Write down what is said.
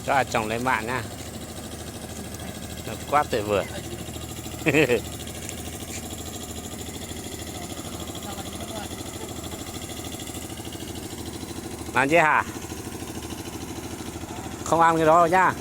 Các bạn trồng lấy mạ nhá. Nó quá tuyệt vời. Làm gì hả? Không ăn cái đó đâu nhá.